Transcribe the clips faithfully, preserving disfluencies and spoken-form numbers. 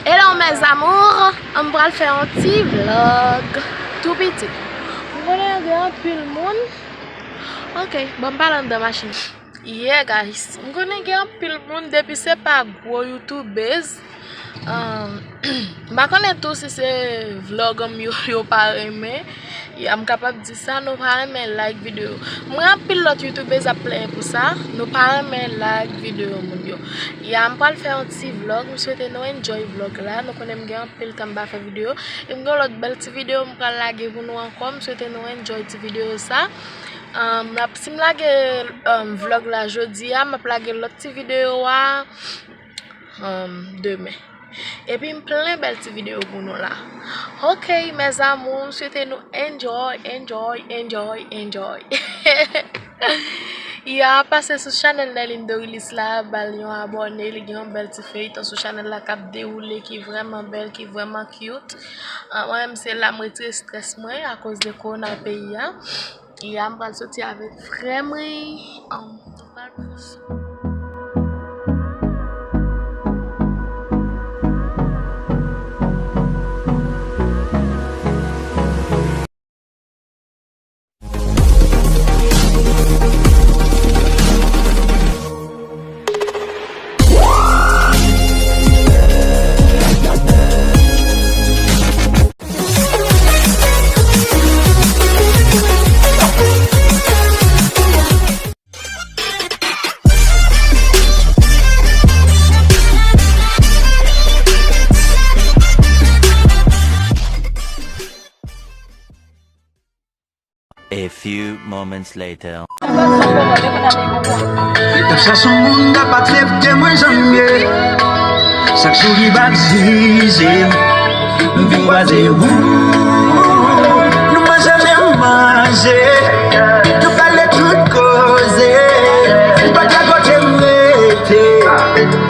Hello mes amours, m pral fè yon ti vlog tou piti. M konnen gen anpil moun. Ok, bon, m pale anndan machin. Yeah guys, m konnen gen anpil moun depi se pa gwo youtubers. Um, m pa konnen tou si se vlog m yo, yo pa renmen. Ya, m kapab di sa, nou pa renmen like videyo. M wè anpil lòt youtubers ap plenyen pou sa, nou pa renmen like videyo moun yo. Ya, m pral fè yon ti vlog, m swete nou enjoy vlog la. Nou konnen m gen anpil tan m pa fè videyo. E m gen lòt bèl ti videyo m pral lage pou nou ankò, m swete nou enjoy ti videyo sa. Um, n ap, si m lage, um, vlog la jodi a, m ap lage lòt ti videyo a, um, demen. Epi m plen bèl ti videyo pou nou la. Ok, mes amours, m swete nou enjoy, enjoy, enjoy, enjoy. Ya, pase sou chanèl Nerline Dorilis la, ba l yon abòne, li gen yon bèl ti feyton sou chanèl la k ap dewoule, ki vrèman bèl, ki vrèman cute. Ah, mwen menm se la m retire strès mwen akoz de kowona peyi a. Ya, m pral soti avèk frè mwen. An, nou pral pran sou. A few moments later. Sa se yon moun k ap aksepte mwen jan m ye. Chak jou li bat jije m. M vin kwaze ou. Nou pa janm manje. Nou pale tout koze. M pa ka kote m rete.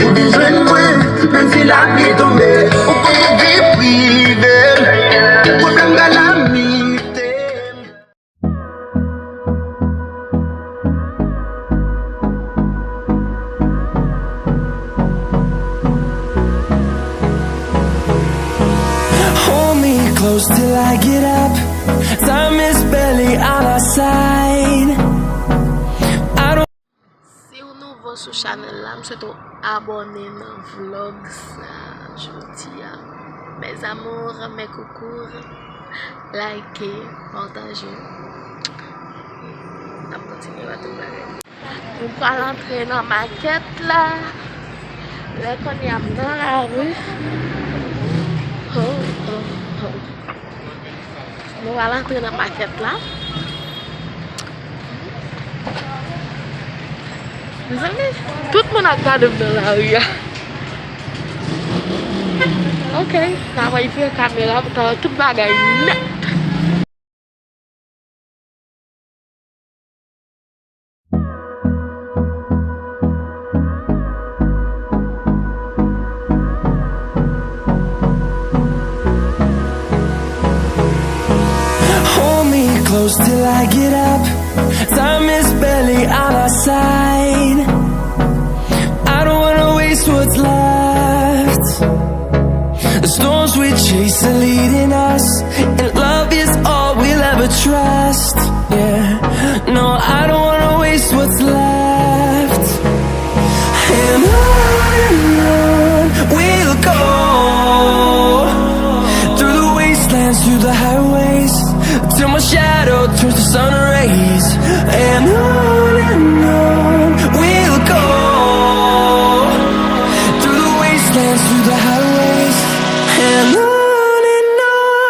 Ou vin jwenn mwen, menm si lapli tonbe. Ou konn vi prive m. Pwoblèm kalamite m. Hold me close till I get up. Time is barely on our side. I don't Si w nouvo sou chanèl la, m swete w abòne nan vlog sa jodi a. Mes amours, mes coucous, like, pataje. N ap kontinye wè tout bagay. Nou pral antre nan makèt la. Lè kounye a m nan lari. Oh, oh, oh. Nou pral antre nan makèt la. Mezanmi, tout moun ap gade m nan lari a. Ok, n a wè vye kamera pou ta wè tout bagay nèt. Hold me close till I get up. Time is barely on our side. I don't wanna waste what's left. The storms we chase are leading us, and love is all we'll ever trust. Yeah, no, I don't wanna waste what's left. And on and on we'll go, through the wastelands, through the highways, till my shadow turns to sun rays. And on and on we'll go, through the wastelands, through the highways, and on and on.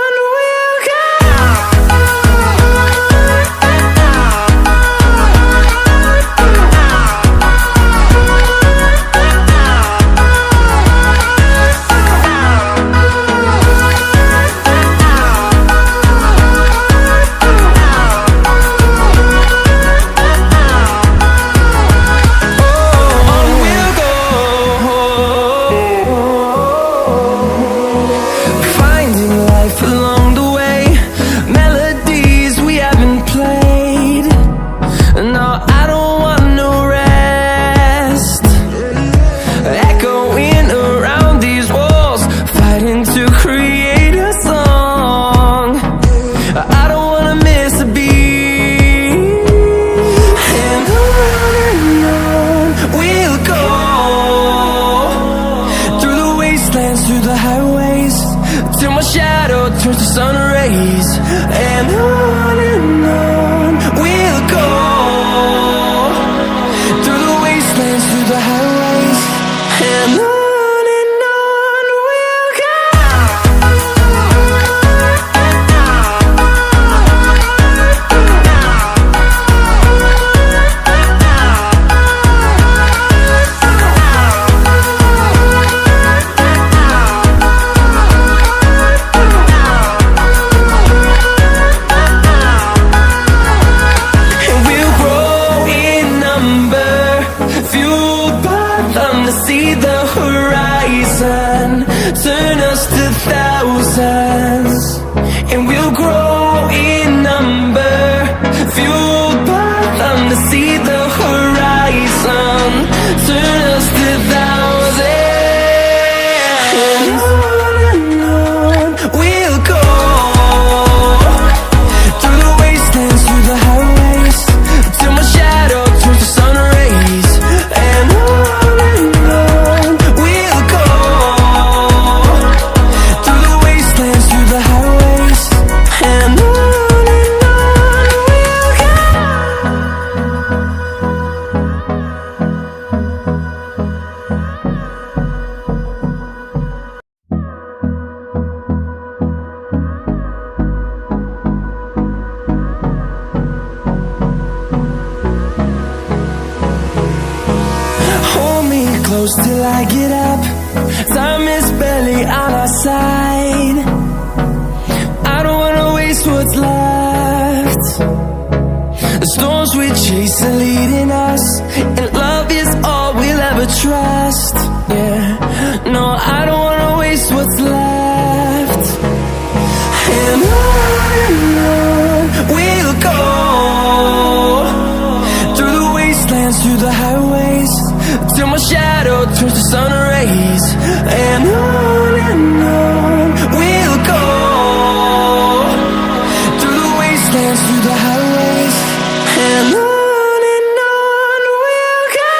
Till my shadow turns to sun rays, and on and on we'll go. Through the wastelands, through the highways, and on and on we'll go. And we'll grow in number, fueled by them to see the horizon, turn us to thousands. And we'll grow in number, fueled by them to see the horizon, turn us to thousands. And on and on we'll go, through the wastelands, through the highways, till my shadow turns to sun rays. And on and on we'll go, through the wastelands, through the highways, and on and on we'll go. Hold me close till I get up. Time is barely on our side. I don't wanna waste what's left. The storms we chase are leading us, and love is all we'll ever trust. Yeah, no, I don't wanna waste what's left. And on and on we'll go, through the wastelands, through the highways, till my shadow turns to sun rays. And on and on we'll go, through the wastelands, through the highways, and on and on we'll go.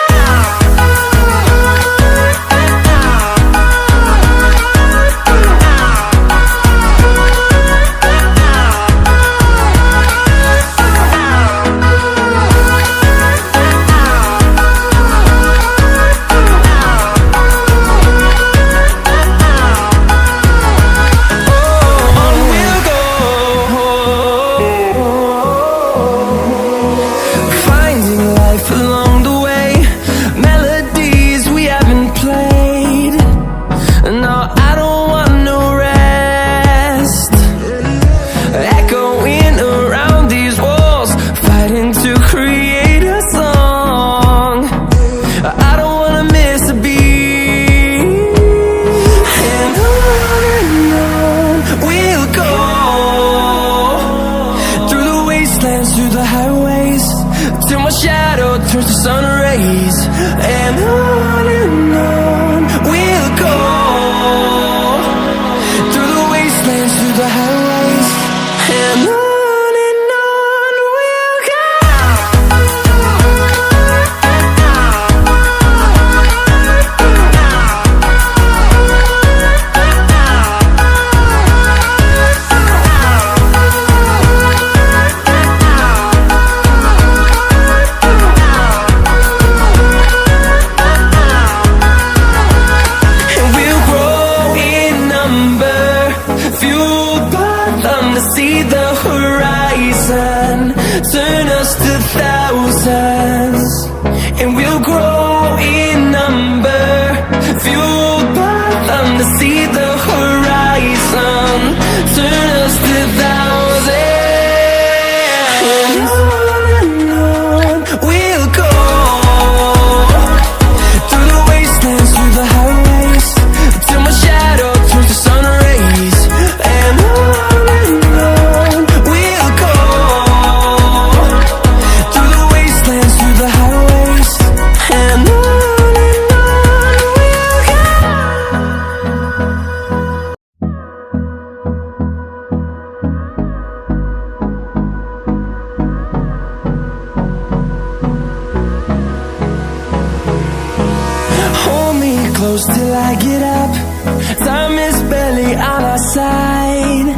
side.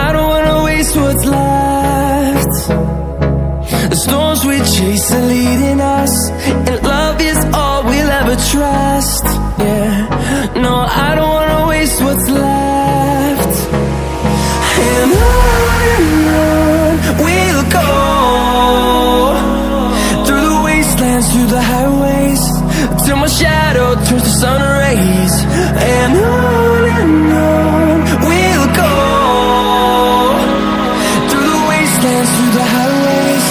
I don't wanna waste what's left. The storms we chase are leading us, and love is all we'll ever trust. Yeah, no, I don't wanna waste what's left. And on and on we'll go, through the wastelands, through the highways, till my shadow turns to sun rays. And on and on we'll go, through the wastelands, through the highways,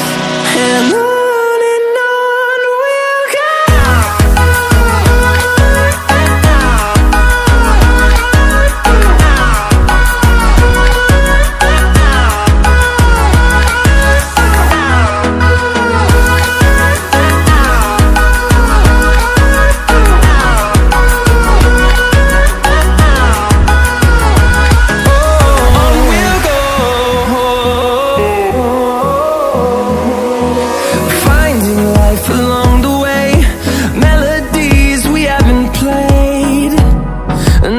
and on and on we'll go. On we'll go, finding life along the way, melodies we haven't played.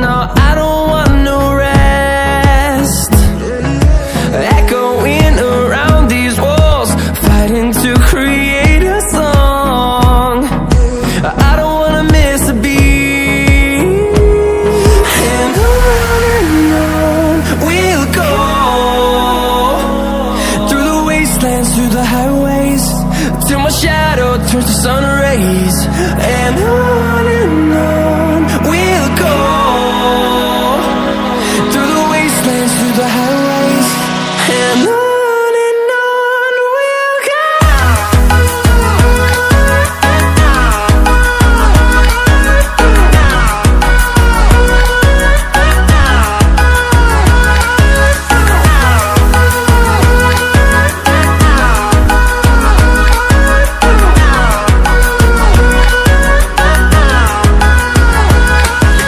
No, I don't want no rest. Echoing around these walls, fighting to create a song. I don't wanna miss a beat. And on and on we'll go, through the wastelands, through the highways, till my shadow turns to sun rays. And on and on we'll go, through the wastelands, through the highways, and on and on we'll go.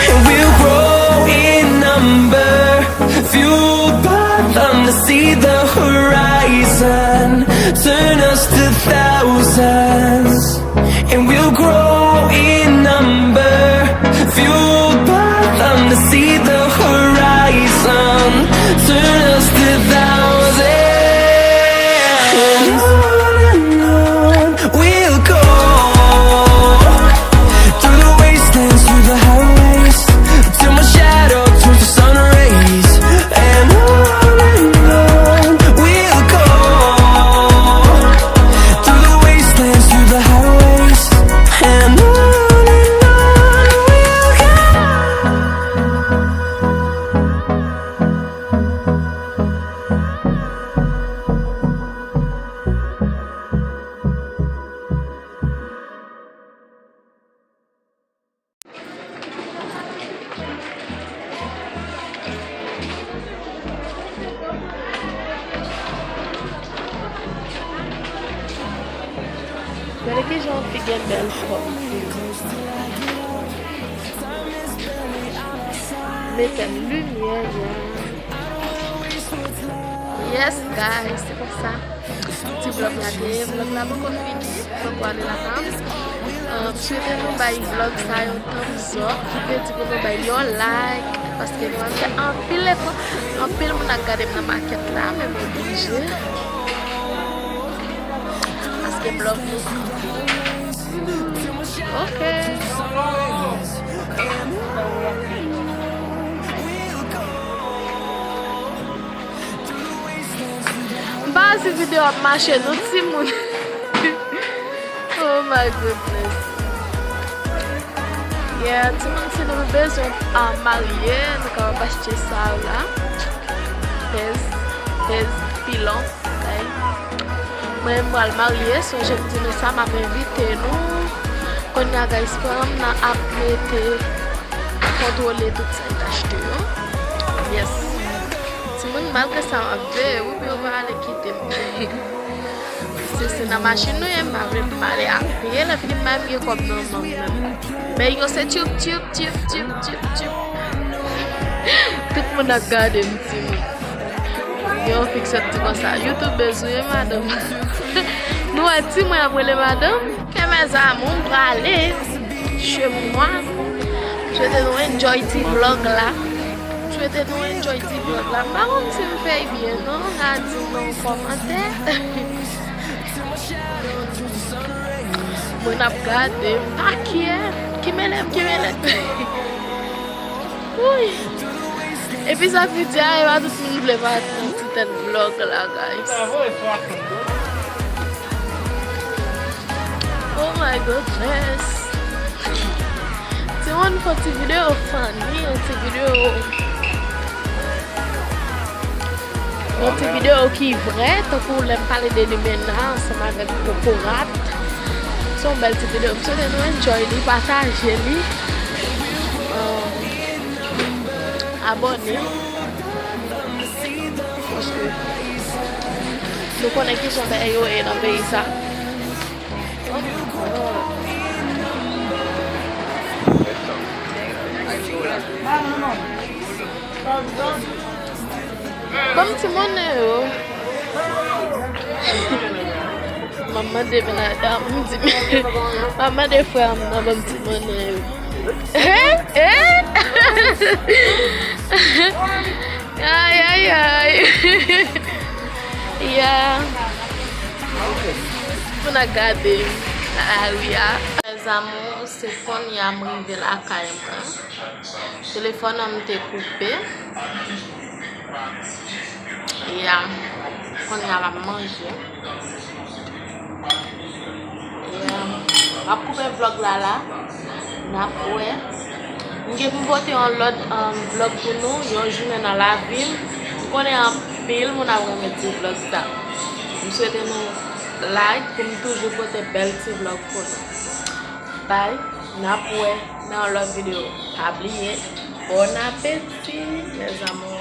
And we'll grow in number, fueled by them to see the horizon, turn us to thousands. And we'll grow in number, fueled by them to see the horizon, turn us to thousands. And on and on we'll go, through the wastelands, through the highways, till my shadow turns to sun rays. And on and on we'll go, through the wastelands, through the highways, and on and on we'll go. Gade kijan yon fi gen bèl fòm. Mete limyè, yeah. Yes, guys, se konsa ti vlòg la te ye. Vlòg la poko fini. Mwen pwale lakay. Um, swete nou bay vlòg sa yon thumbs up. Ki vle di pou nou bay yon like. Paske nou ap fè anpil efò. Anpil moun ap gade m nan makèt la, men m oblije. Paske m love nou. Ok. M pa wè si videyo ap mache non timoun. Oh my goodness. Yeah, timoun, si nou bezwen, ah, marye, nou kapab achte sa yo la. Pèz, pèz, pilon, kay. Mwen, m pral marye, so, jan m di nou sa, m ap envite nou. Kounye a, guys, paran m nan ap mete kontwole tout sa l t achte yo. Yes. Timoun, malgre sa, m ap veye wi pou yo pa ale kite m. Se, se nan machin nou ye, m pa vle pale a. Ye lè fini m pa gen kòb nan men m nan. Men yo se tchoup, tchoup, tchoup, tchoup, tchoup, tchoup. Tout moun ap gade m, timoun. Gen yon fi k sot di konsa, "YouTubèz ou ye, madanm?" Nou wè timoun ap rele madanm. E mezanmi, m prale chez moi. M swete nou enjoy ti vlòg la. Swete nou enjoy ti vlog la. M pa konn si m fè l byen non, n a di m nan yon kòmantè. Mwen ap gade, m pa kyè. Ki mele m, ki mele m. Wouyy. Epi sa fi di a, e pa tout moun vle pa nan ti tèt vlog la, guys. Oh my goodness. Timoun, fè yon ti videyo funny, yon ti videyo, yon ti videyo ki vrè, tankou lè m pale de limena ansanm avèk kokorat. Se yon bèl ti videyo. M swete nou enjoy li, pataje li, um, abòne. Paske nou konnen kijan bagay yo ye nan peyi sa. Ban m ti monnen yo. M ap mande mennaj, ah, m di, m ap mande frè m nan ban m ti monnen yo. Eh, eh. Ay, ay, ay. Yeah. Pou n a gade. Ah, wi, ah. Mes amours, se kounye a m rive lakay mwen. Telefòn an m te koupe. Yeah. Kounye a m ap manje. Yeah. M ap koupe vlog la la. N ap wè. M gen pou m pote yon lòt, um, vlog pou nou, yon jounen nan lavi m. M konnen anpil moun ap renmen ti vlog sa. M swete nou like pou m toujou pote bèl ti vlog pou nou. Bye, n ap wè nan yon lòt videyo. Pa bliye, bon apeti, mes amours.